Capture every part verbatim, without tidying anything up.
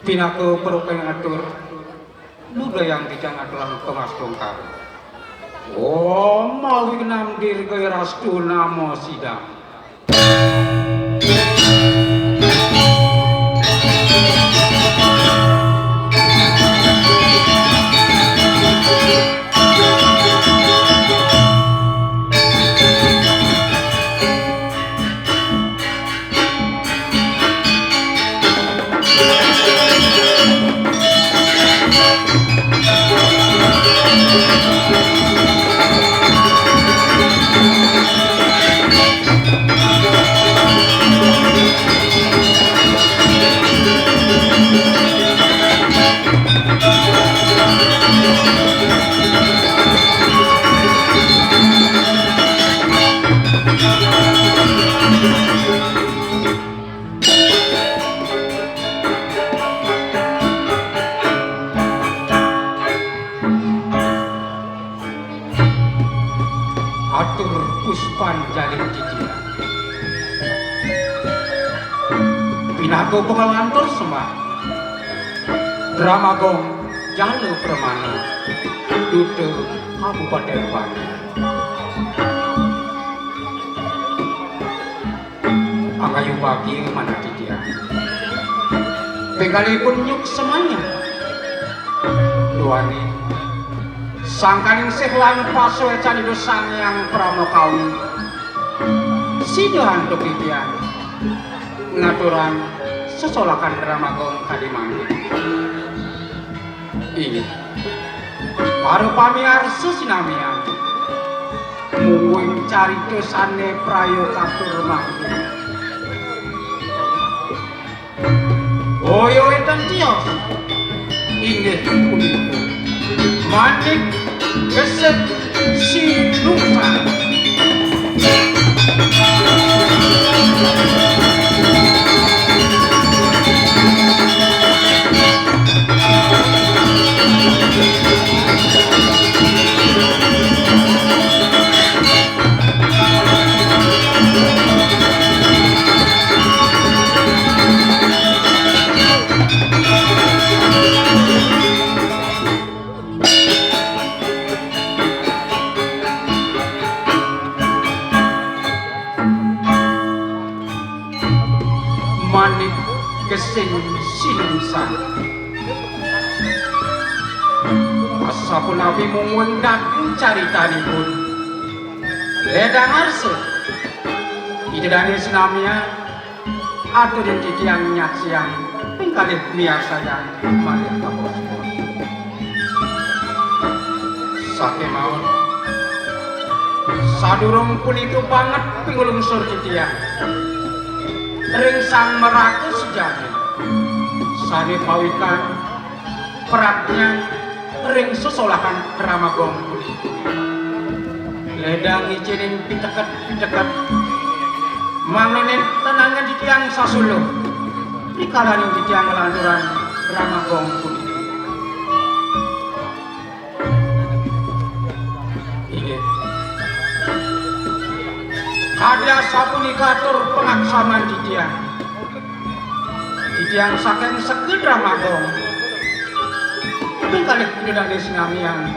Pinaka perukeng atur, ludayang titiang aturang pangastungkara. Om awighnam dirgayarastu namo sidam. Atur puspan jalin titiang. Pinaka pangalantur sembah. Drama Gong Jala Pramana, Duta Kabupaten Batu. Angayu bagia manah titiang. Pinggalipun nyuksemanya. Duaning sangkaning sih lan pasuécan Ida Sang Hyang Parama Kawi. Sida antuk titiang ngaturang sesolakan drama gong kadi mangkin. Inggih. Para pamiarsa sinamian, mungguing carita sané praya katur mangkin. Boya wénten tios, inggih punika Manik Gesik Sinungsan. Manik Gesing Sinungsan. Asapunapi mungguing daging caritanipun, lédang arsa Ida Dané sinamian, aturin titiang nyaksiang ping kalih miarsayang malih kapos. Sakémaon, sadurung punika banget pingulungsur titiang ring Sang Meraka Sejati sané pawikan pradnyan ring sesolakan drama gong punika. Lédang ngicénin piteket-piteket, mangda nénten anggen titiang sasuluh, rikalaning titiang nglanturang drama gong punika. Inggih. Kadi asapunika atur pangaksaman titiang. Titiang saking Sega Drama Gong. Ping kalih Ida Dané sinamian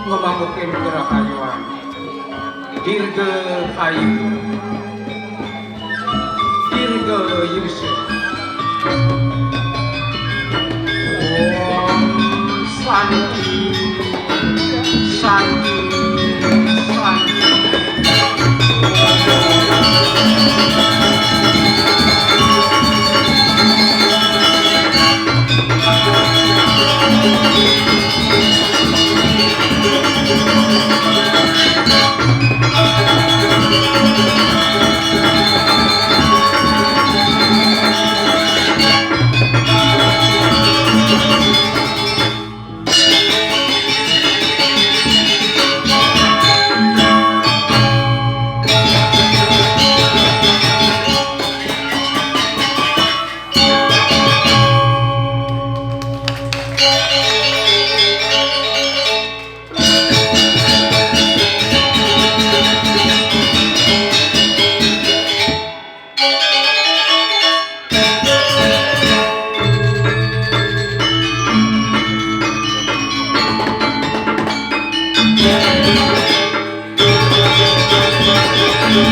ngamanggukin karahayuan. Dirgahayu. Dirgayusa. Om Santi, Santi, Santi. Rampokan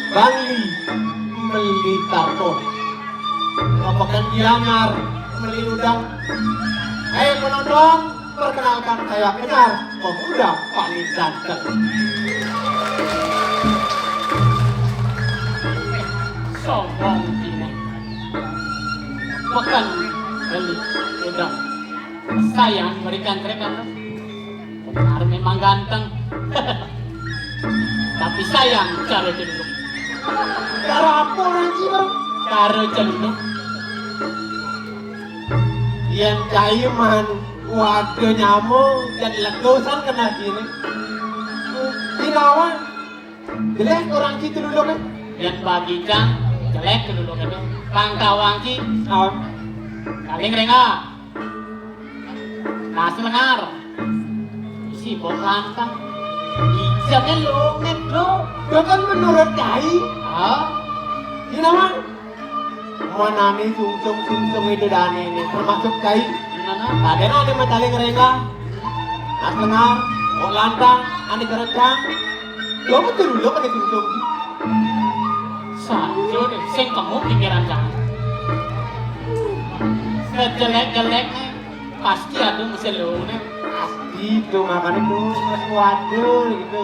Bangli meli karton. Rampokan Gianyar meli udang. Hei penonton, perkenalkan saya Kenyar, pemuda paling ganteng. Sombong ini. Bukan meli udang. Sayang berikan mereka. Benar memang ganteng. Tapi sayang cara celuluk. Cara apa orang sih, Bang? Cara celuluk. Yang caiman, waduh nyamuk, dan letusan kena gini. Ginawan. Jelek orang sih celuluk kan? Yang bagi cang, jelek celuluk itu. Pangkawang sih. Oh. Paling rengah. Nas lengar. Isi bok lantang. Ijane longit lo. Itu kan menurut kai. Ah, ini nama manane sungsung-sungsung itu dane ini termasuk kai. Gimana? Ada nane mataling rengga. Nas lengar, bok lantang, ane kerecang. Lo betul lo pada sungsung. Sajo deh, sing kamu pikiran kamu. Sejelek-jelek pasti ada mesin lo nih. Pasti itu makanya tuh mas waduh gitu.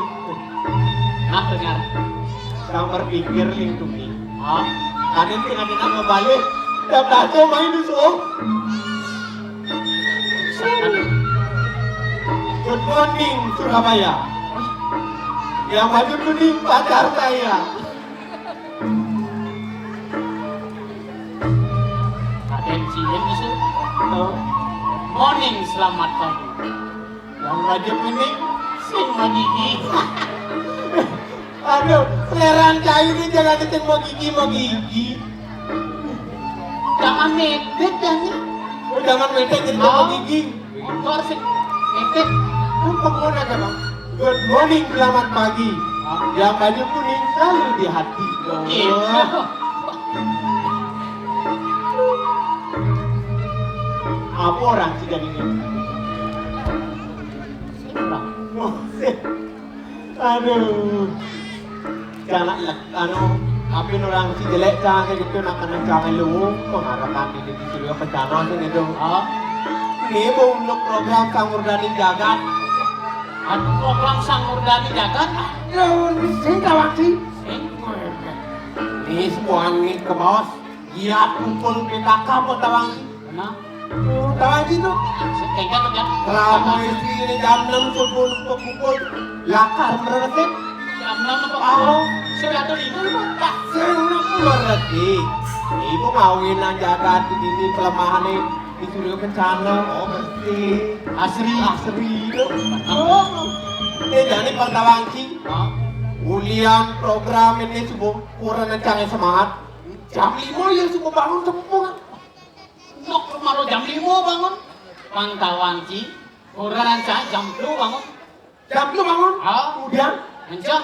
Nah dengar. Kamu berpikir lindungi. Ah, kadang sih ada nama balik. Tiap tato main di suo. Good morning Surabaya. Yang baju kuning pacar saya. Aden cilik itu. Oh. Morning, selamat pagi. Yang baju kuning, sing magigi. Aduh, selera cai ini jangan sing magigi, magigi. Jangan medit ya nih. Oh, jangan medit jadi magigi. Motor sih. Itu pokoknya aja, Bang. Good morning, selamat pagi. Yang baju kuning selalu di hati. Iya. Apa orang sih jadinya? Aduh. Anak lek anu, tapi orang si jelek cang kayak gitu nak kena cang lu mengharapkan ini di studio bencana sih gitu. Oh. Ini bu untuk program Sang Murdani Jagat. Aduh program Sang Murdani Jagat. Aduh, ini sing kawan sih. Sing. Ini semua angin ke bawah. Giat kumpul P K K mau tawang sih. Kenapa? Tahu aja tuh. Kengkang kan? Selama isi ini jam enam subuh untuk kumpul lakar meretik. Jam enam apa? Oh. Sudah tuh itu. Sing meretik. Ibu ngawinan jaga di sini kelemahan nih disuruh ke sana. Oh bersih. Asri. Asri itu. Oh. Ini jadi pantawangki. Ulian program ini subuh kurang kencang semangat. Jam lima ya subuh bangun tepung. Nok rumah lo jam lima bangun. Pangkawang ci. Ora rancak jam telu bangun. Jam telu bangun? Ah. Udah. Mencah.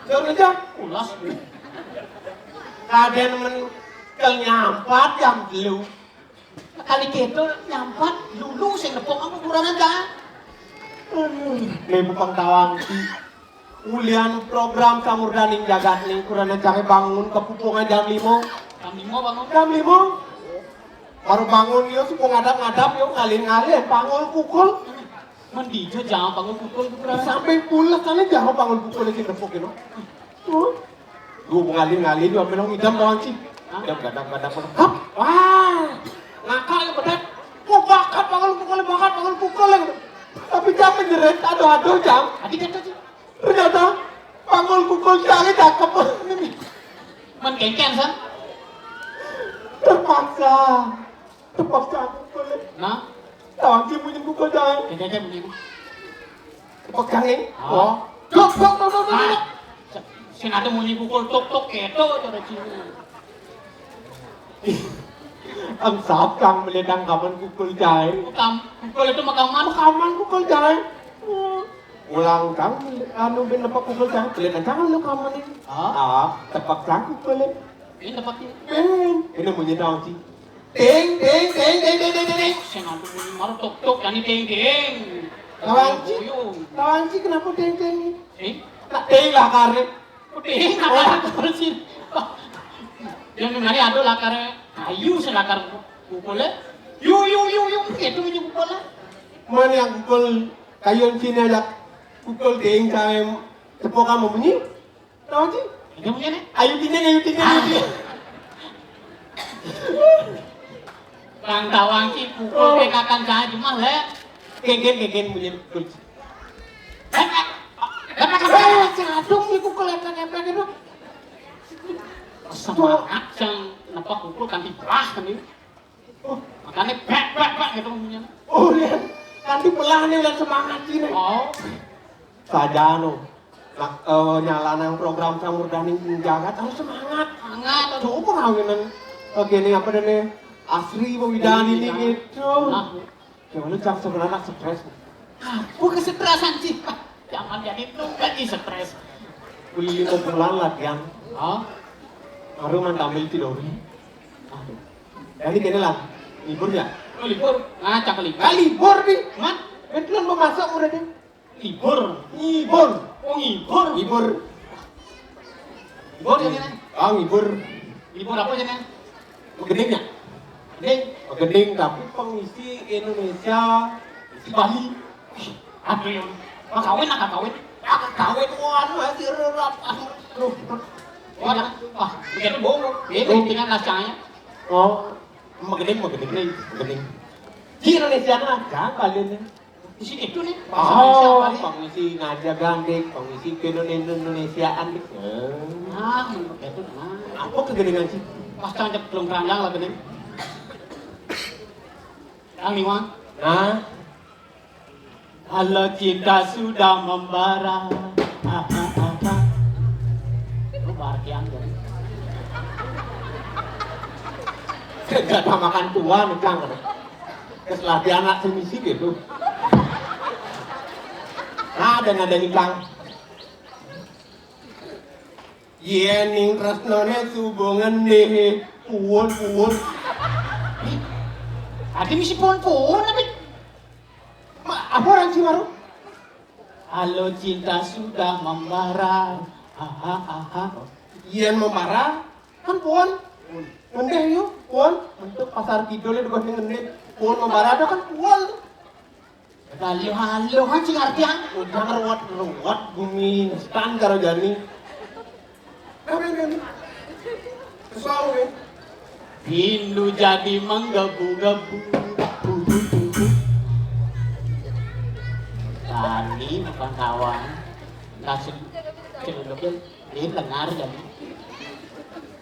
Jam mencah? Ulas. Kaden men kel nyampat jam telu. Kali keto nyampat lulu sing nepok aku kurang aja. Aduh, ibu pangkawang ci. Ulian program Samurdaning Jagat nih, kurang cari bangun kepupungan jam lima. Jam lima bangun. Jam lima. Baru bangun yo, suka ngadap-ngadap yo, ngalin-ngalin, panggul pukul. Mendijo jangan panggul pukul itu kurang. Sampai pulas sana jangan panggul pukul lagi tepuk gitu. Tuh. Gue ngalin-ngalin yo, melong idam doang sih. Hah? Idam gadap-gadap. Hap, wah. Ngakak ya bedak. Kok bakat panggul pukul, bakat panggul pukul ya gitu. Tapi jam menjerit, aduh aduh jam. Tadi kata sih. Ternyata panggul pukul cari cakep. Men kengkeng san. Terpaksa. Terpaksa aku boleh. Nah. Tawang sih bunyi pukul cari. Kengkeng bunyi. Pegang ini. Oh. Dok, dok, dok, dok, dok. Sing ada bunyi pukul tok tok keto cara Cina. Ang sap kang melihat ang kaman kukul cai. Kam, kukul itu mah kaman. Kaman kukul cai. Ulang kang anu bin apa kukul cai. Melihat ang kang lu kaman ini. Ah? Ah, tepak kang kukul ini. Ini tepak ini. Ben, ini bunyi tahu sih. Ting, ting, ting, ting, ting, ting, ting, ting. Sing ampun, maru tuk, tuk, jani ting, ting. Tawang ci, Uyung. Tawang ci kenapa ting, ting? Eh? Tak ting lah karet. Ting, apa sih? Yang kemarin ada lakar kayu, selakar pukul ya. Yu, yu, yu, yu, itu bunyi pukul lah. Mana yang pukul kayu sini aja? Pukul ting, kayak tepuk kamu bunyi? Tahu sih? Ini punya nih. Ayu dingin, ayu dingin, ayu dingin. Bang Tawang ki pukul pekakan saja mah le. Kengken, kengken punya kunci. Eh, eh, eh, eh, eh, eh, adung ni pukul epek-epek itu. Semangat sang nepak pukul kan dibelah kan ini. Oh, makanya bek, bek, bek gitu bunyinya. Oh, iya. Kan dibelah nih udah semangat sih nih. Oh. Saja anu. Nah, eh, nyala nang program Samurdani jagat harus semangat. Semangat. Coba kawinan. Oke, ini apa deh nih? Asri Widani ini gitu. Nah. Coba lu cang sebenarnya stres. Aku kesetresan sih. Jangan jadi itu lagi stres. Beli lima bulan latihan. Oh. Baru man tampil tidur. Aduh. Jadi gini lah, libur ya? Oh, libur. Ngacak libur. Ah, libur nih, man. Betulan mau masuk udah deh. Libur. Libur. Oh, libur. Libur. Libur ya, Nen? Ah, libur. Libur apa aja, Nen? Begending ya? Gending. Begending, tapi pengisi Indonesia, isi Bali. Aduh, ya. Mau kawin, nggak kawin? Nggak kawin, wah, masih rerat. Aduh. Wah, wah, begitu bohong. Ini dengan nasanya. Oh, magening, magening, nih, magening. Di Indonesia nah, jangan kalian nih. Di sini itu nih, bahasa Indonesia apa nih? Pangisi ngaja gandek, pangisi ke Indo-, Indonesiaan nih. Eh. Ah, begitu nah. Apa kegeningan sih? Pas cantik belum keranjang lah gini. Yang lima. Nah. Kalau cinta sudah membara. Ah, ah, ah, ah. Itu artian tuh. Gak ada makan tua nih, Kang. Kes latihan anak sing misi gitu. Nah, ada ngadani, Kang. Yén ning tresnané suba ngendih, puun, puun. Adi misi puun-puun apa? Ma-, apa orang Cimaru? Halo cinta sudah membara. Aha, aha. Yén membara, kan puun. Ngendih yuk, puun. Untuk pasar kidul itu ngendih. Puun membara itu kan puun. Halo, halo, kan sing artian. Udah ruwet-ruwet bumi instan karo jani. Amin, amin. Kesal, amin. Rindu jadi menggebu-gebu. Tani bukan kawan. Kasih celuluknya ini lengar jadi.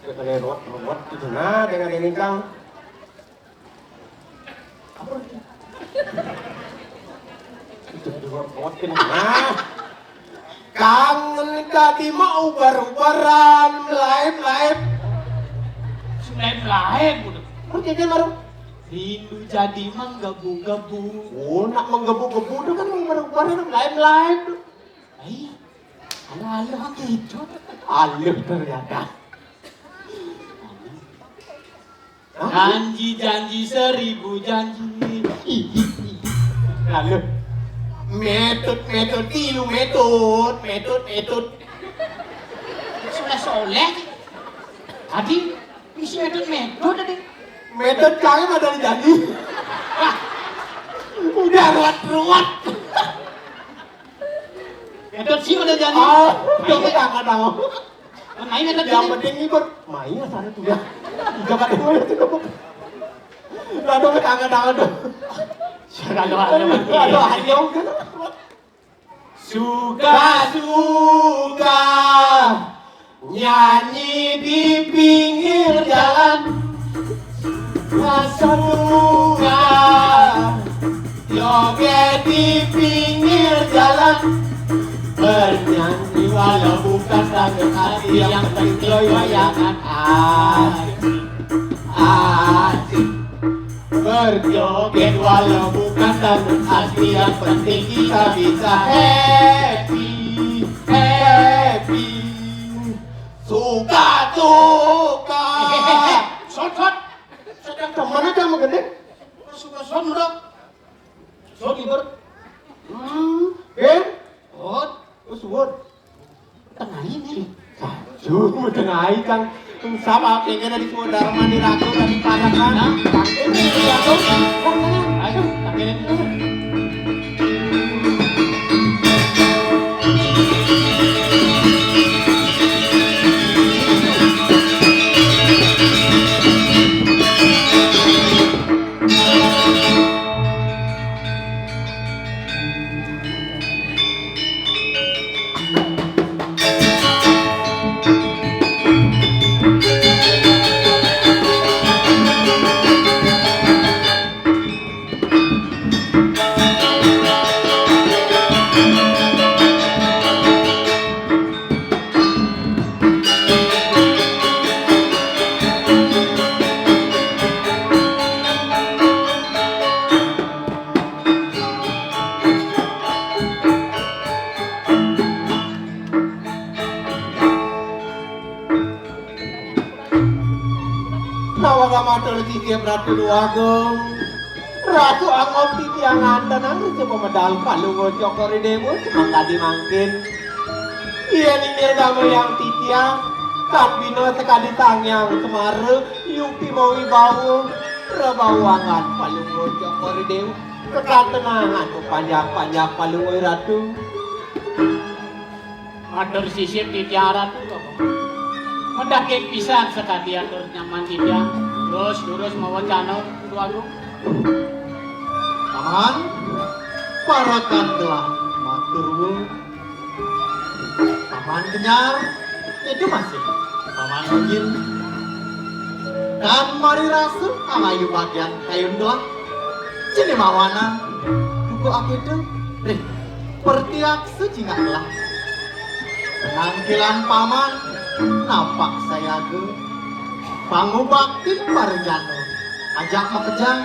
Udah ruwet-ruwet gitu. Nah, dengan ini, Kang. Nah, kangen tadi mah ubar-ubaran, melaib-laib. Melaib-melaib, udah. Perjanjian baru. Rindu jadi menggebu-gebu. Oh, nak menggebu-gebu itu kan ubar-ubaran, melaib-melaib. Ai, anu alih gitu. Alih ternyata. Hah? Janji-janji seribu janji. Lalu, metut, metut, tilu, metut, metut, metut. Sudah soleh. Adi, misi metut, metut tadi. Metut kami mah dari janji. Udah ruwet-ruwet. Metut sih udah janji. Oh, udah ketangkap tahu. Nah, ini tadi. Yang penting ngibur. Maya sana tuh ya. Jangan dulu itu. Lalu angkat tangan tuh. Aduh, aduh, aduh, aduh. Suka-suka nyanyi di pinggir jalan. Suka-suka joget di pinggir jalan. Bernyanyi walau bukan sakit hati yang penting goyangan hati. Asik. Berjoget walau bukan dangdut asli, yang penting kita bisa happy, happy. Suka-suka. Sot, sot. Sedang temen aja sama gending. Suka-suka udah. Sot, Iber. Hmm, Ben. Sot. Wis suwun. Tengahi, nih. Aduh, tengahi, Kang. Sama kengkene di suwun darmani ragu dari parekan. Nah. Kang, ini jatuh. Ayo, kang, ini. Nawang matur sisip Ratu Déwagung. Ratu angob titiang antenang ring pamedal Palungguh Cokor I Déwa semangkadi mangkin. Yén nirgamayang titiang, tan bina sakadi Sang Hyang Semara, yupi mawibawa, prabawa anggan Palungguh Cokor I Déwa. Kakantenang antuk panjak-panjak Palungguh Ratu. Matur sisip titiang Ratu, Bapak. Medake pisan sakadi atur nyaman titiang. Terus, terus mawacana, Kudu Agung. Paman, parekan gelah matur, Wu. Paman kenyar, itu masih. Paman mangkin. Kan mari rasa, alayu bagian kayun gelah. Cini mawanan, buku akitu. Rih. Pertiaksa cingak lah. Penangkilan paman, napak sayaga. Pangubaktin parjana, ajak makejang.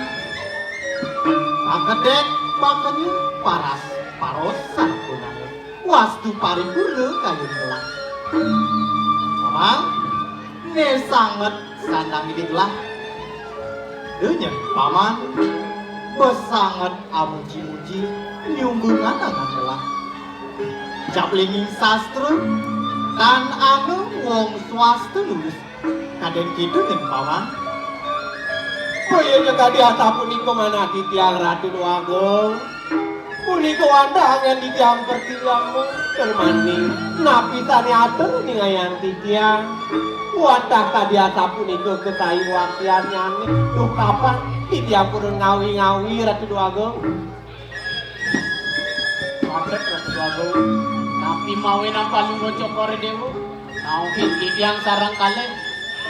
Pakedek, pakenyu, paras, paros, sarpunana. Wastu paripurna kayun gelah. Paman, né sanget sandang idik lah. Duh nyén paman, besanget amuji-muji, nyumbungan angan gelah. Cap linging sastra, tan anu wong swasta nulis. Kadén kéto nyén paman. Boya ja kadi asapunika manah titiang Ratu Déwagung. Punika wantah anggén titiang pertiwi, tur mani napi sané atur ningayang titiang. Wantah kadi asapunika kasayuwaktiannyané, duh kapan titiang purun ngawi-ngawi, Ratu Déwagung. Patut, Ratu Déwagung. Napi mawinan Palungguh Cokor I Déwa? Naukin titiang sareng kalih.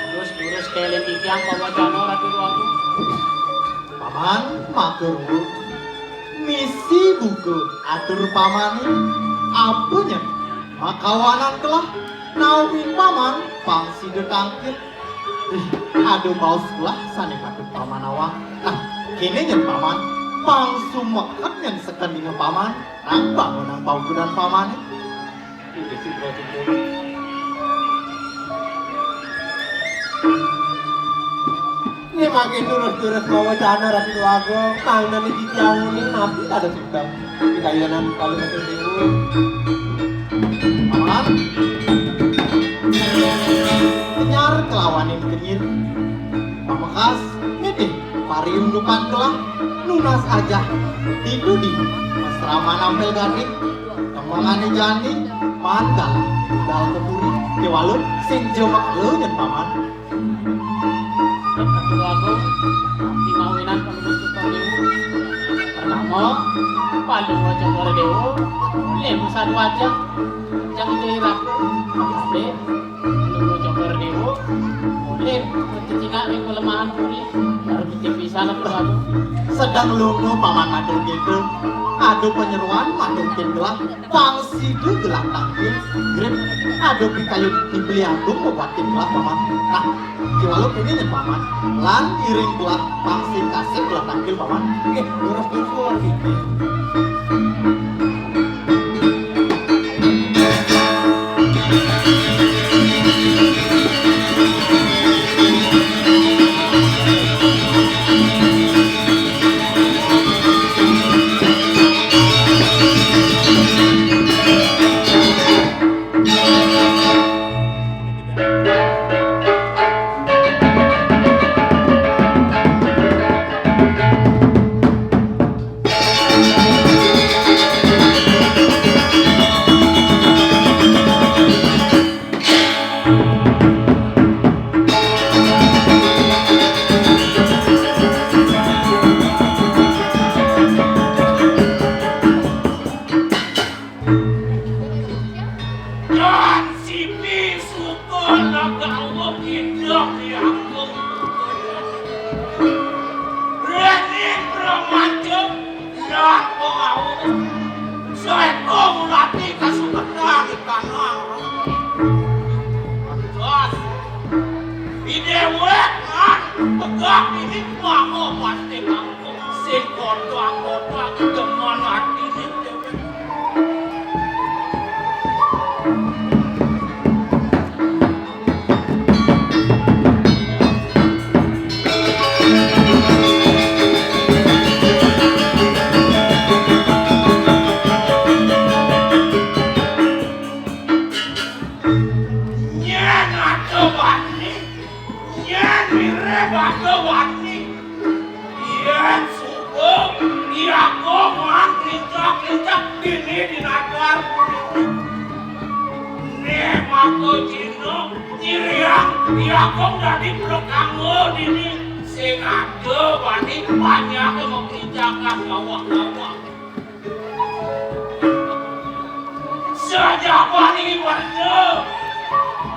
Terus, terus kélin titiang pawacana Ratu Déwagung. Paman, matur, Wu. Misi buka atur pamané. Apa nyén? Makawanan gelah. Naukin paman, pang sida tangkil. Ih, ada baos gelah sané patut paman awang. Nah, kéné nyén paman, pang sumeket nyén sekadinga paman, nang bangunang paukudan pamané. Né mangkin terus-terus mawacana Ratu Déwagung, mangdané titiang uning napi dados sukses. Di kayunan Palungguh Déwa. Paman. Kenyar kelawaning kenyir. Pamekas, nitih pariundukan gelah, nunas ajah. Ditu di masraman ampel gading. Temengané jani, maan galah budal ka puri. Kéwala sing jemek nyén paman. Ratu Agung, napi mawinan Palungguh Cokor Déwa? Pertama, Palungguh Cokor Déwa, lima satu aja. Jang Ida Ratu. Kabeh, Palungguh Cokor Déwa, boleh mencicingak ring pelemahan puri. Baru kita bisa, Ratu Agung. Sedeng lunga paman matur kéto. Ada panyeroan matur kéto gelah. Pang sida gelah tangkil, grip, ada pikayun dibeli agung mabuatin gelah, paman. Nah, Kiwala kéné nyen, Paman. Lan iring buat pang sing kasép buat tangkil, Paman. Nggih, durus-durus, Paman. Yan siti suka nagawa kidang yang mengkukuya. Rening remaja lan pengawa. Saéko ngulati kasuketan ikanang. Gas. Idéwék ngan tegak ini mama pasti mangkuk. Sing kotak-kotak demen atine déwék. Nyén ada wani, nyén mirip ada wani. Yén suba, Ki Agung maan klincak-klincak dini di nagar. Né maka Cina nyiriang Ki Agung dadi plekanga dini. Sing ada bani banyak maklincakan gawah-gawah. Sajabani warna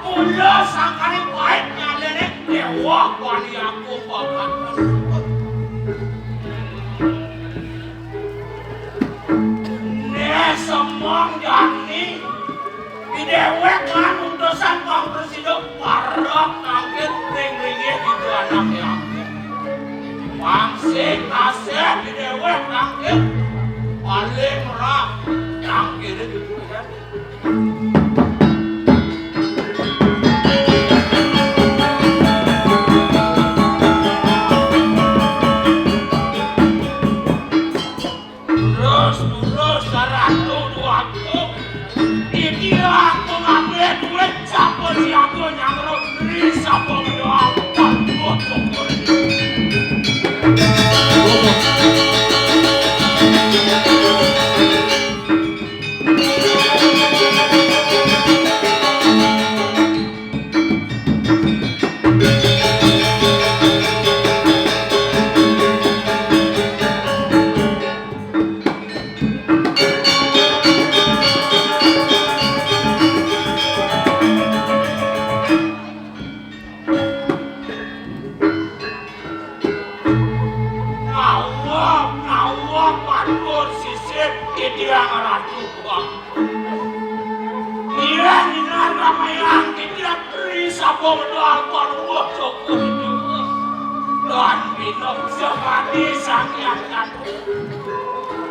mula sangkane pait nyalene dewa Bali Agung bakat. Né semeng jani, di déwék lan utusan Kang Prasida parek angkit ring ringgih di anak yang. Pang sing kasép di déwék angkit paling merah yang kiri. Terus, terus, saratu duatu. Iki aku ngambil duit, sapa siaga nyangro, beri sapa mendoa, buat syukur. Nawa, nawa, matur sisip, titiang ratu. Iya, dinar ramayang, titiang beri sapa medal panuwuh syukur. Dan binong sejati sang yang kandung.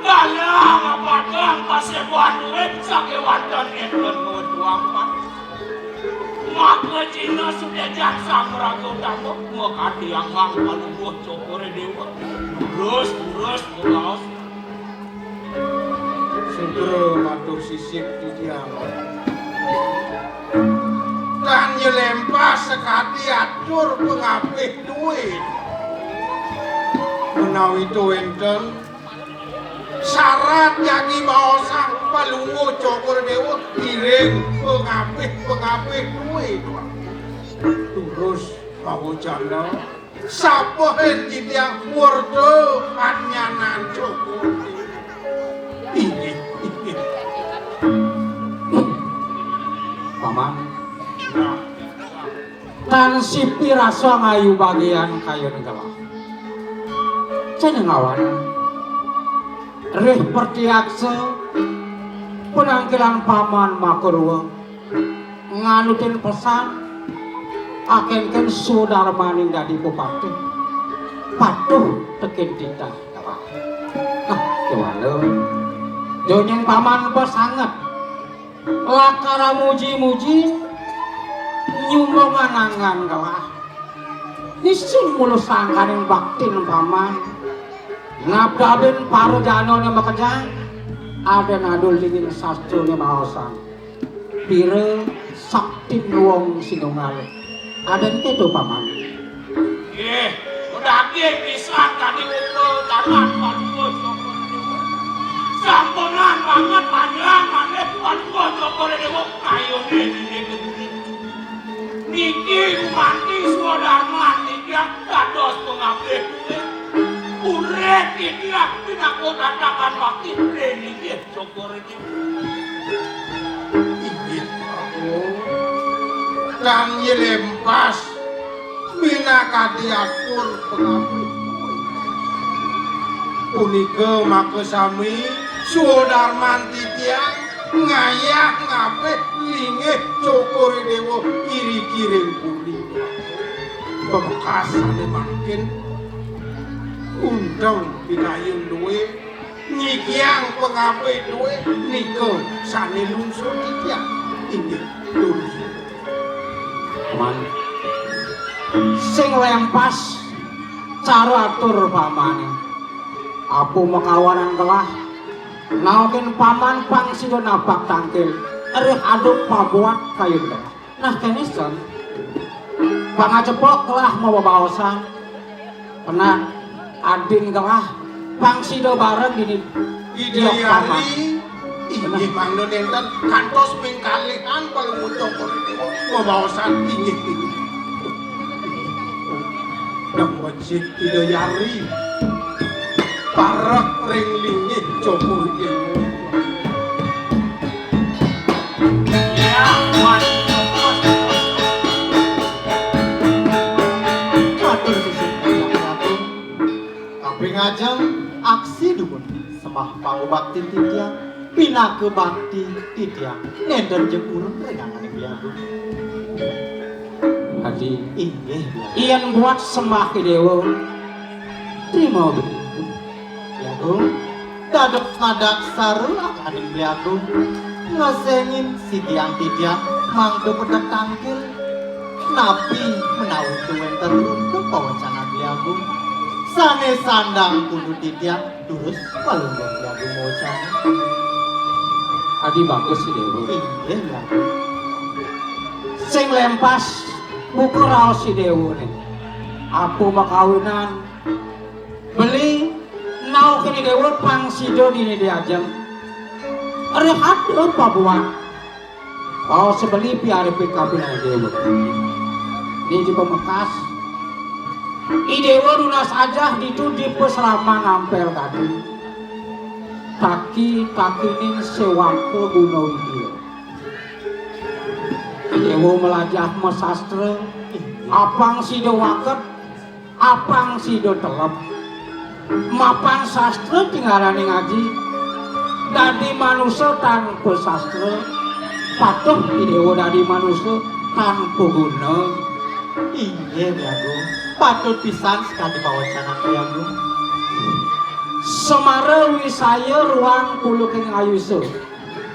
Kala ngabadang pasebuan duit sakewanten enten ngewetuang pan. Maka Cina sudah jansang meraga utama, makadiangang panuwuh syukur dewa. Terus, terus, terus. Sutra matur sisip titiang. Tan nyelempah sekadi atur pengapih duit. Menawi to enten syarat jagi baosang palungguh Cokor Dewa, iring pengapih-pengapih duit. Terus bawacana. Sapa hén titiang murda anyanan cukup. Inggih, inggih. Paman. Tan sipi rasa ngayu bagian kayun gelah. Cenengawan. Rih pertiaksa penangkilan paman makurwa. Nganutin pesan Akénken sudarmaning dadi pepatih, patuh tekén titah. Nah, kéwala. Donyang paman pesanget. Lakar muji-muji, nyumbungan angan gelah. Nising mula sangkaning baktin paman. Nabdabin para janané makejang, ada nadul dingin sastrané maosang. Pira saktin wong sinunggal. Adan kéto, Paman. Nggih, medaging pisan kadi upa dalan paduka Cokor Dewa. Sampunang banget panjang maneh paduka Cokor Dewa kayune niki gumanti swadarman titiang dados pangabih duwé. Urip titiang pinaka tatakan bakti ring inggih Cokor Dewa. Inggih, Prabu. Kang Yelempas minakadi atur pangabih. Punika makasami swadarman titiang ngayah ngabih linggih Cokor Dewa iriki ring puri. Pamekasane mangkin untung pinayun duwe nyikiang pangabih duwe nika sane lungsur titiang. Inggih, lurus. Man. Sing lempas cara atur pamane. Apa makawanan gelah? Naukin paman pang sida napak tangkil. Erih aduk pabuat kayun gelah. Nah, kenisten. Pangacepok gelah mababaosan. Penat adin gelah pang sida bareng dini. Ida Yari, inggih mangda nenten kantos ping kalihan palungguh Cokor Dewa mabaosan inggih inggih. Dang becik Ida Yari. Parek ring linggih Cokor Dewa. Ya, Wan. Matur susun Kanjeng Prabu. Kaping ajeng aksi dumun sembah pangubakti titiang, pinaka bakti titiang, nenten jepurun ring anganing Beli Agung. Adi. Inggih, Beli Agung. Yen buat sembah Idewa, trima Beli Agung. Beli Agung, dados nadaksara anganing Beli Agung, ngesengin sitian titiang mangda pedek tangkil. Napi menawi wenten runtuk pawacanan Beli Agung sane sandang pundut titiang, durus palungguh Beli Agung mawacanan. Adi bagus, Idewa. Inggih, Beli Agung. Sing lempas buka raos Idewa ne. Apa makawinan beli naukin Idewa pang sida dini diajeng. Rehat pabuat. Baos beli piaripi kapining Idewa. Niki pamekas. Idewa nunas ajah ditu dipasraman ampel kadi. Taki-takining sewaka guna widya. Idewa melajah masastra. Apang sida waket, apang sida telep. Mapan sastra tingalane ngaji. Dadi manusa tanpa sastra, patuh Idewa dadi manusa tanpa guna. Inggih, Beli Agung. Patut pisan sekadi pawacanan Beli Agung. Semara wisaya ruang puluking ayusa.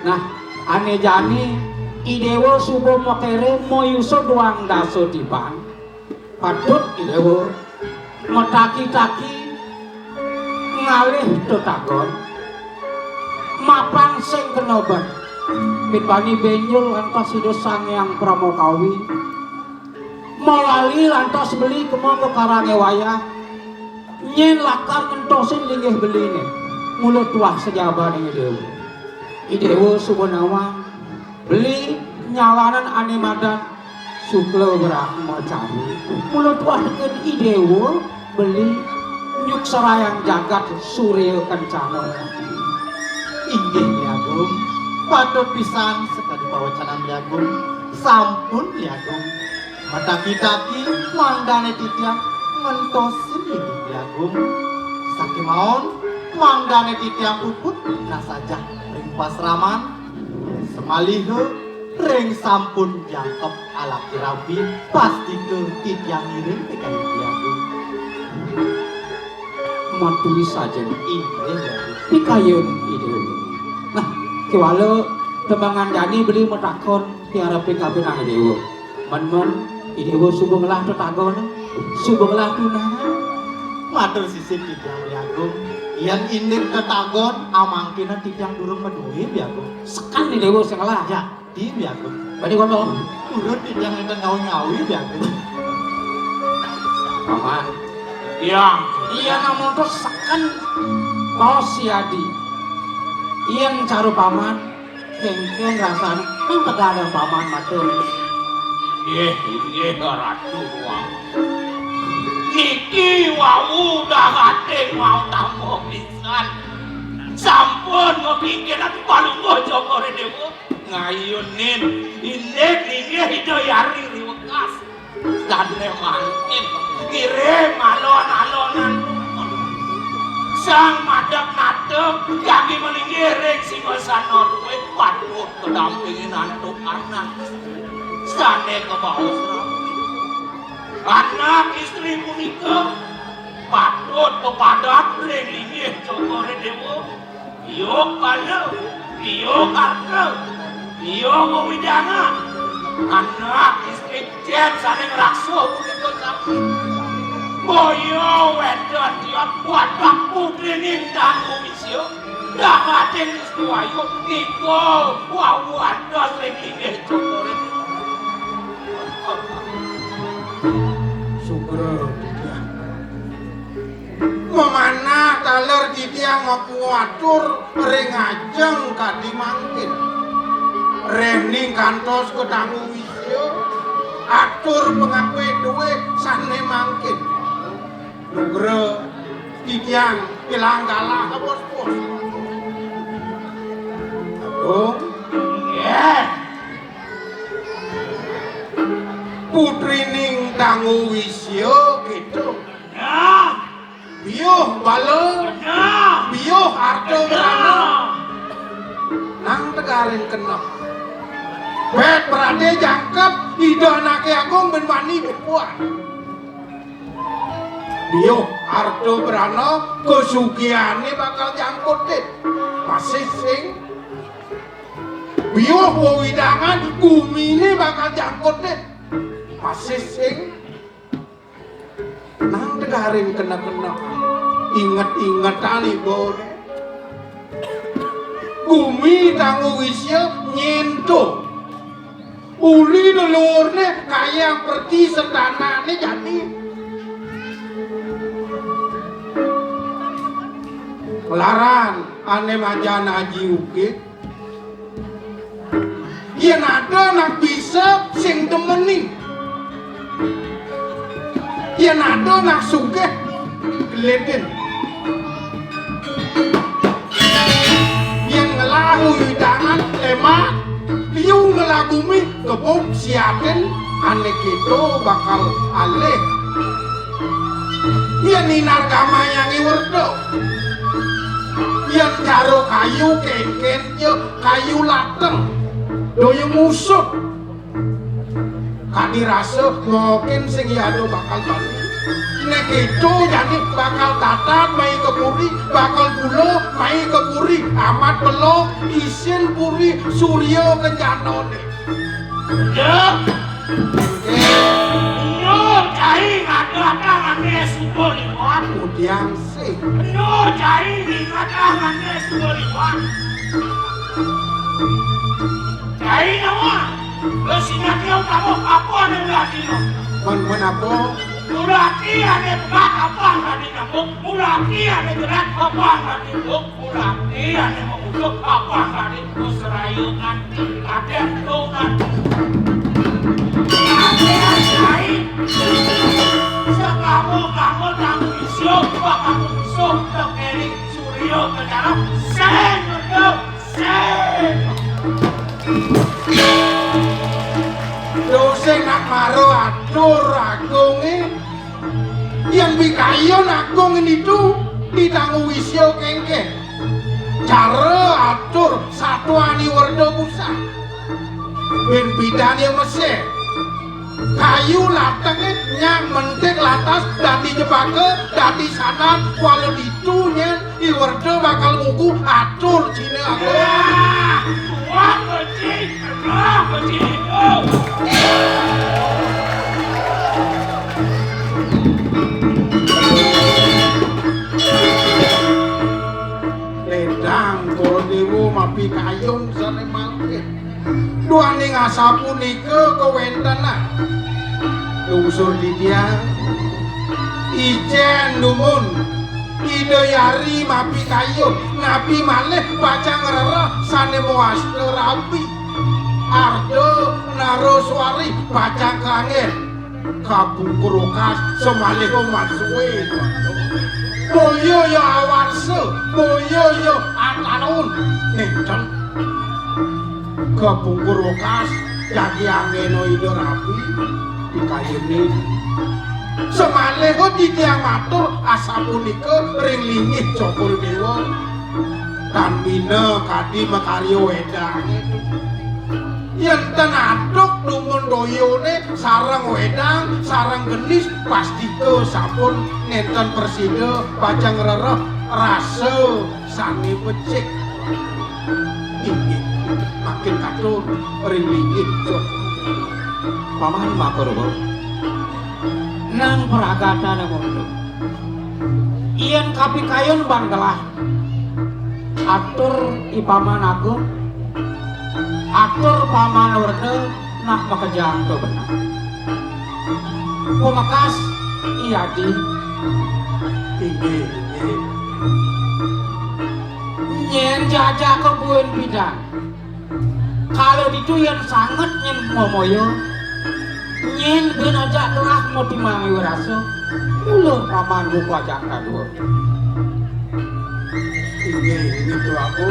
Nah, ane jani Idewa suba makere mayusa duang dasa tiban. Patut Idewa mataki-taki ngalih tetagon, mapan sing kena ben. Pit bani benjul lantas Ida Sang Hyang Pramakawi, mawali lantas beli kema ka karange wayah, nyen lakar ngentosin linggih beline. Mula tuah sajabaning Idewa. Idewa suba nawang. Beli nyalanan ane madan Sukla Brahmacari. Mula tuah teken Idewa beli nyuksrayang jagat Surya Kencana. Inggih, Beli Agung. Patut pisan sekadi pawacanan Beli Agung. Sampun, Beli Agung. Mataki-taki mangdane titiang ngentosin linggih Beli Agung. Sakemaon mangdane titiang puput nasajah ring pasraman. Samaliha Ring sampun jangkep alaki rabi, pastika titiang ngiring pikayen Ida Agung. Matur saja. Inggih, Ida Agung. Pikayen Ida Agung. Nah, kewala tembangan jani beli matakon tiara pikapin Ida Agung. Men-men Ida Agung suba ngelah tetagone. Suba ngelah tunangan. Matur sisip titiang Ida Agung. Yen indik tetagon amangkina titiang durung madué, Ida Agung. Seken Ida Agung sing ngelah. Ya. Di, Biagung. Bani kono. Turun di yang ngeten ngawi-ngawi, Biagung. Paman. Iya. Iya, namun terus seken mau si Adi. Iya, caru paman. Kengkeng rasanya. Nang tegadang paman matur. Iya, iya, Ratu Ruang. Niki wau dah ate mau tambah pisan. Sampun mapikir ati palungguh Jogore Dewa. Ngayunin indik linggih Ida Hyang Riwekas. Dane mangkin ngiring alon-alonan. Sang madeg nadeg jagi malinggih ring singasana duwe patut kedampingin antuk anak. Sane kebaos rabi. Anak istri punika patut pepadat ring linggih Jogore Dewa. Biuh bala, biuh harta, biuh wewidangan. Anak istri cen sane ngraksa punika sami. Boya wenten tiang wadah putrining Danu Wisya, dahating Istu Ayu, nika wau antos ring linggih Jogore. Sugra titiang. Memanah taler titiang ngaku atur ring ajeng kadi mangkin. Rening kantos ka Danu Wisya, atur pangapit duwe sane mangkin. Nugra titiang ilang galah bos-bos. Agung. Nggih. Putrining Danu Wisya gitu. Nah. Biuh bala. Nah. Biuh harta brana. Nah. Nang tegaring kenep. Bet berade jangkep, Ida Anake Agung ben bani bepuan. Biuh harta brana, kesugihane bakal jangkutin. Masih sing. Biuh wewidangan, gumine bakal jangkutin. Masih sing. Nang tegaring kena-kena. Inget-ingetan ibu. Gumi Danu Wisya nyento. Uli leluhurne kayang pergi sedanane jani. Kelaran ane majan Aji Ukit. Yen ada anak bisa sing demenin. Yen ada anak sugih gledin. Yen ngelah wewidangan lemak, liu ngelah gumi kebuk siatin ane keto bakal alih. Yen inar gamayange werda. Yen jaro kayu kenken ya kayu lateng. Daya musut. Kadi rasa mokin sing yado bakal bali. Nek itu jani bakal tatat mai ke puri, bakal pulo mai ke puri, amat belo isin puri surya kencanane. Ya. Nggih. Endo cai ngada-ada ngangge suba liwat. Mudiang sih. Endo cai ngada-ada ngangge suba liwat. Cai nawa? Wis ingat ya kamu apa anu lagi no? Men, men apa? Mulati ane berat apa tadi nyambung? Mulati ane berat apa tadi nyambung? Mulati ane mengutuk apa tadi? Kuserayu nganti kadek tuh nganti. Sekamu-kamu tamu isu, kamu musuh, tekeri suryo kecara, sing ngetuk. Sing. Yo sing nak maro atur agunge. Yen bikayun agung nitu didangu wisya kengkeng. Cara atur satuani werda pusat. Bin pidan ya mesih. Kayu latengé nyang mentik lantas dadi jebaka, dadi sanad, kuala ditu nyén I Werda bakal ngugu atur ciné aku. Ah, wah, becik. Ah, becik. Oh. Ledang Gorodéwa mapikayun sané mangkin. Duaning asapunika kawéntenan. Lungsur titiang, icén dumun Ida Yari mapikayun, napi malih pacang ngrereh sané mawasta rabi. Arda Naraswari pacang kanggén. Kabungkur okas, samaliha masué. Boya ya awarsa, boya ya ataun. Nénten. Kabungkur okas, jagi anggéna Ida Rabi, pikayunin. Samaliha titiang matur asapunika ring linggih Cokor Déwa. Tan bina kadi makarya wédangé. Yén ten aduk dumun doyané sareng wédang, sareng genis, pastika sampun nénten prasida pacang ngrereh rasa sané becik. Inggih, mangkin katur ring linggih, Cok. Paman Makarwa. Nang pragatané munduk. Yén kapikayun ban gelah, atur I Paman Agung, atur Paman Werda, nak makejang to benar. Pamekas I Adi. Inggih, inggih. Nyén jajaka buin pidan. Kala ditu yén sanget nyén momaya, nyén bén ajak gelah matimbang wirasa, mula Paman buka ajak kadua. Inggih, inggih, Prabu.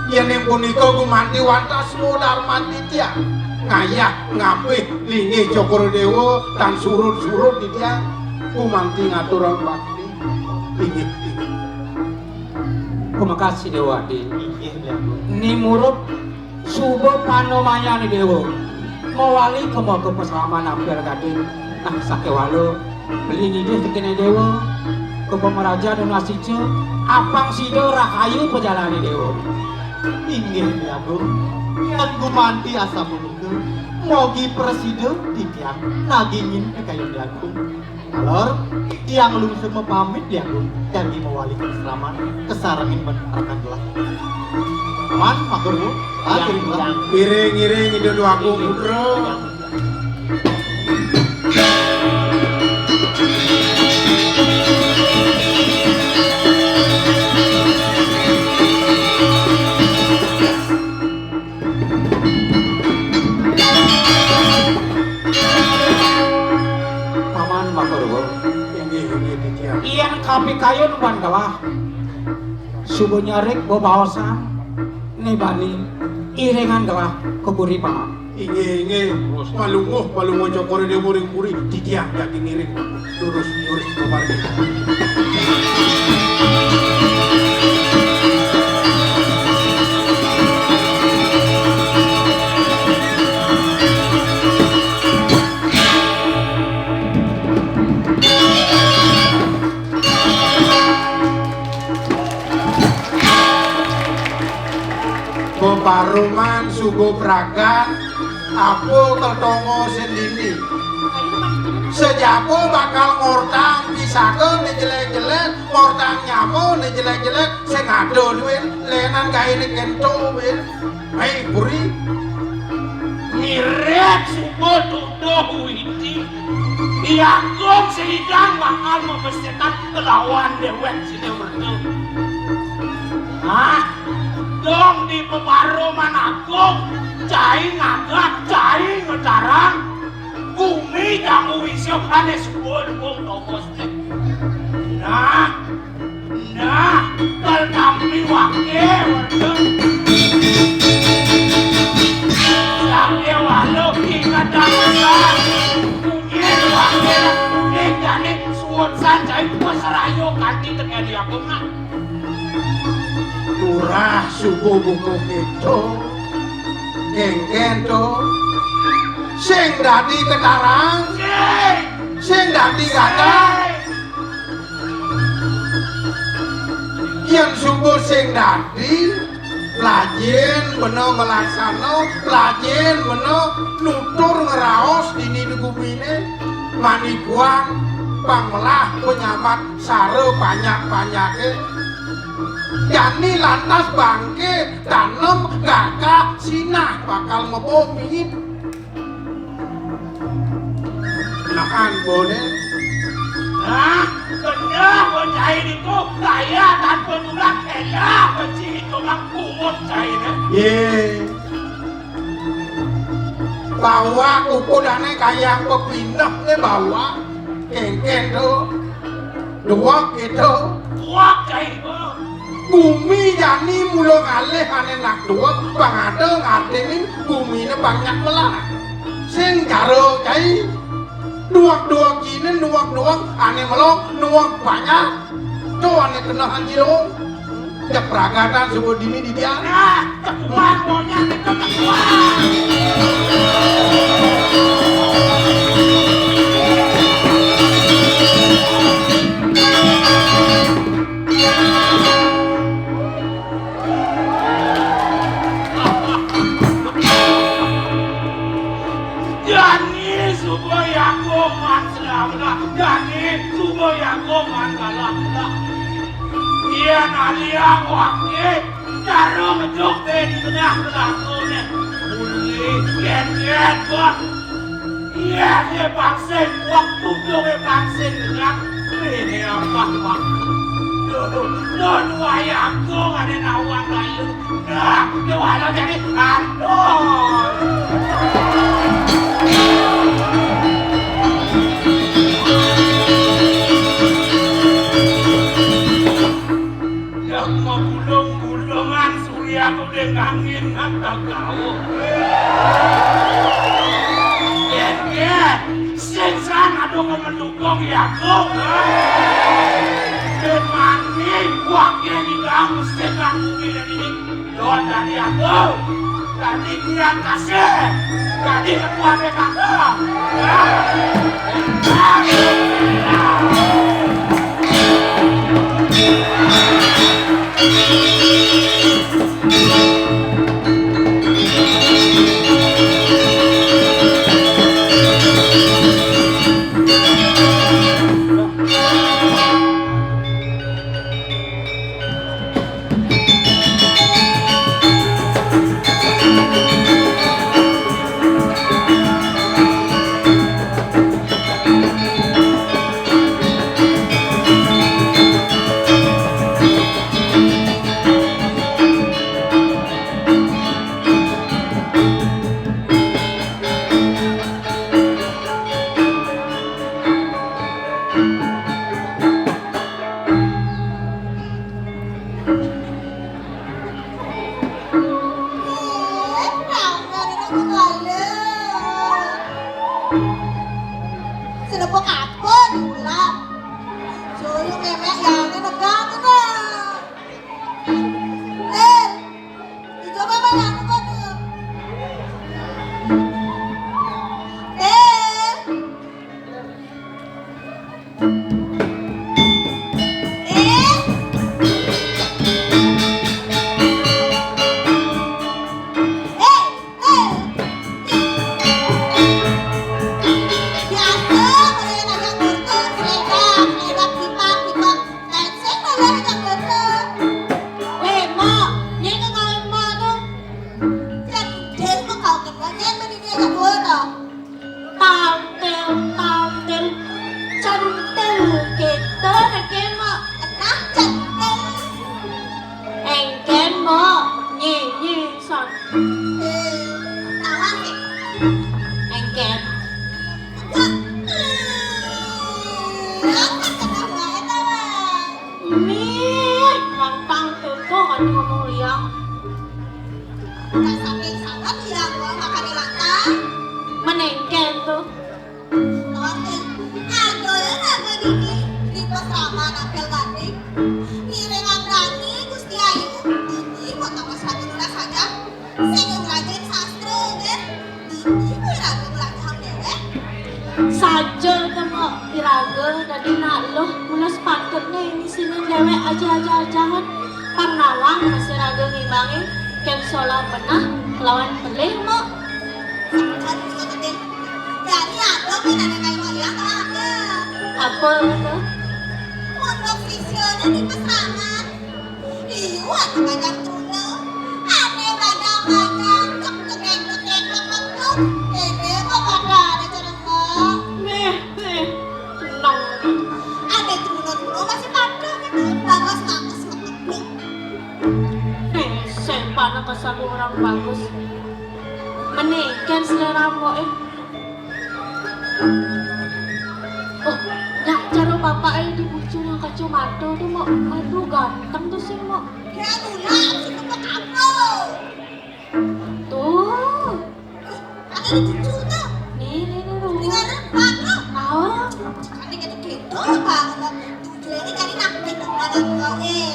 Yén punika gumanti wantah swadarman titiang. Ngayah ngabih linggih Cokor Déwa tan surut-surut titiang. Gumanti ngaturang bakti. Inggih, inggih. Pamekas Déwa Adi. Inggih, Prabu. Ni murup suba panamayané Déwa. Mawali ka maka pasraman ampir gading. Nah, sakéwala beli ngidih tekéné Déwa. Ka pamrajan nunas ica, apang sida rahayu pajalané Déwa. Inggih, Dé Agung. Yén gumanti asapunika, mogi prasida titiang nagingin pikayun Dé Agung. Alor, tiang lungsur mapamit, Dé Agung, jagi mawali ka sraman, kasarengin ban parekan gelah. Paman, Makarwa, atur gelah. Ngiring, ngiring, Ida Dé Agung Putra. Paman Makarwa. Inggih, inggih, titiang. Yén kapikayun ban gelah, suba nyarik bebaosan, né bani iringan gelah ka puri, Paman. Inggih, inggih. Palungguh, palungguh Cokor Déwa ring puri, titiang jagi ngiring. Durus, durus, bebarengan. Bebarengan suba pragat, apa tetonga sendini. Sajaba bakal ngortang pisaka né jelék-jelék, ngortang nyama né jelék-jelék, sing ada duit, lénan gaéné kénto, win. Mai, puri. Ngirit suba tuduh widi. Diagung sidang bakal mabesitan kelawan déwék sida mertu. Nah, dong di pebaruman agung, cai ngagak, cai ngedarang, gumi jamu wisya ané suba dukung tongos. Nah, nah, kal tampi wake, werda. Sake waluh ingat damesan. Munyi wake, munyi jane suwun sancai pasraya kanthi tekeni agung. Lurah subuh buka keto. Kéngkén to. Sing dadi ketarang, sing dadi gadah. Yen suba sing dadi, lajin bena nglaksana, lajin bena nutur ngraos dini di gumine, manikuan pang melah penyambat sara panjak-panjake. Jani lantas bangke, tanem, gagah, sinah bakal meboh mihin. Nah, bone. Nah, bener, bocah ini tuh kaya tanpa tulang, elah, benci itu mah kuat cai ini. Ye. Bawak ukudane kaya pepineh ne bawak. Kengken tuh. Duwek gitu. Duwek cai itu. Gumi jani mula ngalih ane nak duwek, pang ada ngartinin gumine pang nyak melah. Sing cara cai. Duwek-duwek jine, duwek-duwek ane melong, duwek banyak. Tuh ane kena anjilong. Cek pragatan suku dini di dia. Ah, cek kuat monyet itu cek kuat. Jani suba yago man selamat, jani suba yago man kalah. Iya naliang wake, cara ngejuk di tengah tengahku ne. Uli, yen, yen, bah. Iya, iya, pangsing, waktu dia pangsing, dengar. Ini apa, Pak? Duh, duh, duh, duh, ayahku, ada nawang lain. Nah, dia walau jadi andos. Yang mau gulung-gulungan Surya tuh dia ngangin ngantak kau. Yen, yen, sing san ado kan mendukung ya aku. Dan mani wakil di kamu setelah bumi dan ini. Don dari aku. Dari Tiang Kasih. Dari ketua P K K. Ya. Sinepuk apa diulang? Joyo memek yang ini negang ini. Eh, dicoba mana aku kok tuh? Eh. Tampil, tampil, centil kita nake, Mak. Nah, centil. Engken, Mak. Nyi, nyi, san. Eh, tawang, eh. Engken. Enggak. Eh, apa kena wae, tawang? Mih, lantang tutuh kan ngomong liang. Dasar yang salah dia, gua makan lantang. Menengken tuh. Oke, adoh ya, naga dini di pos rama nampil ganding. Ngiring ambrani Gusti Ayu, dini potong mas ratu lunas saja. Sing ngrajin sastra, nggih. Dini kuwi ragu Saja to, Mbok, iraga dadi nak luh, mula sepatutné ini sini déwék aja-aja-ajahan. Pang nawang masih raga ngimbangi, kén solah benah kelawan pelih, Mbok. Sekat juga gedé. Jadi ada pin ada kayak mau lihat apa? Apa to? Untuk sisianya di pesrangan. Iya, ada banyak tuna. Ada banyak-banyak. Cek, cek, cek, cek, cek, cek, cek. Ini kok pada ada cara Mbok? Nih, nih. Tenang. Ada tuna-tuna masih pada gitu. Bagus, bagus, bagus. Nih, sepan kesal orang bagus. Meniken selera Mbok, eh. Oh, nyak cara bapaké di bucu nang kacamata to, Mbok. Aduh, ganteng to sing, Mbok. Ya, nulak, sing kepek apa? Tuh. Ada di cucu tuh. Nih, nih, nih, tuh. Di mana? Mana? Tahu. Kan gitu-gitu, Bang. Tujuannya cari nak gitu, mana tuh, eh.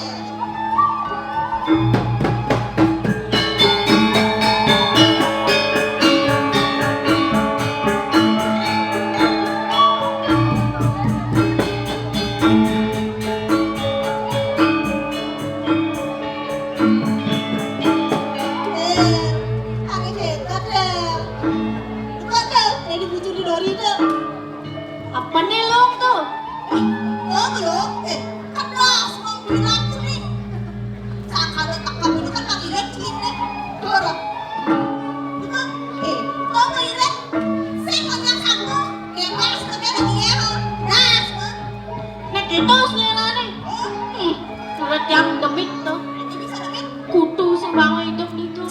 Eh, aneh hebat deh. Kok deh, jadi bucu di Dori deh. Apa nih lo tuh? Oh, belum. Eh, kan lo semua bilang tuh nih. Sangka lo tak kamu kan panggilan cing deh. Dorong. Bukan. Eh, kok mau irit? Saya mau yang satu. Bebas, tapi ada dia. Nah, semua. Nek gitu selerané. Hmm, udah tiang demit tuh. Kutu sing bangun hidup itu.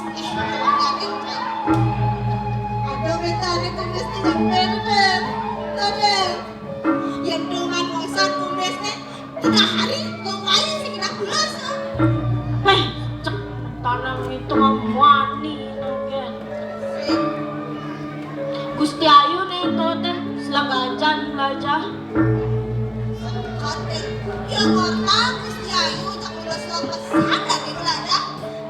Aduh, minta ada tulis dengan bener. Ada. Yang cuma bosan tulisnya tiga hari, ngapain sih kita pulas? Weh, cek tanah itu wani, kan. Gusti Ayu nih, tuh, teh, selagajan, lajah. Kote, ya mortal Gusti Ayu, cak udah slow pesan dan di belanda.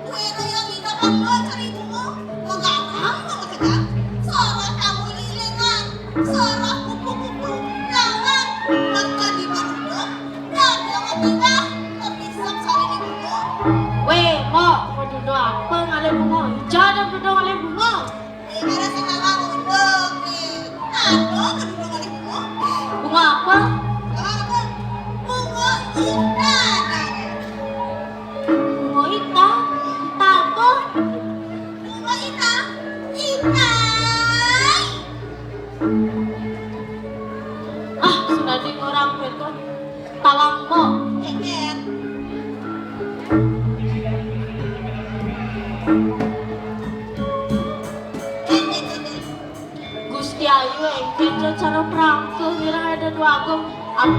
Kue yang indah kan lo cari bunga, mau gampang mau kejar. Sorot kamu lilingan, sorot kupu-kupu, lawan, makan di barudo, dan jangan tiba, tapi sok sore di bunga. Weh, mau, mau dudo apa ngalih bunga? Ija ada dudo ngalih bunga. Ini ada sing nama unduk nih. Aduh, kedua kali bunga. Bunga apa? Bunga apa? Bunga indah. Bunga indah? Indah apa? Bunga indah. Indah. Ah, sudah di orang itu. Tawang mo. Eker. Gusti Ayu, engkén cara prangke ngira ada dua ageng. Apa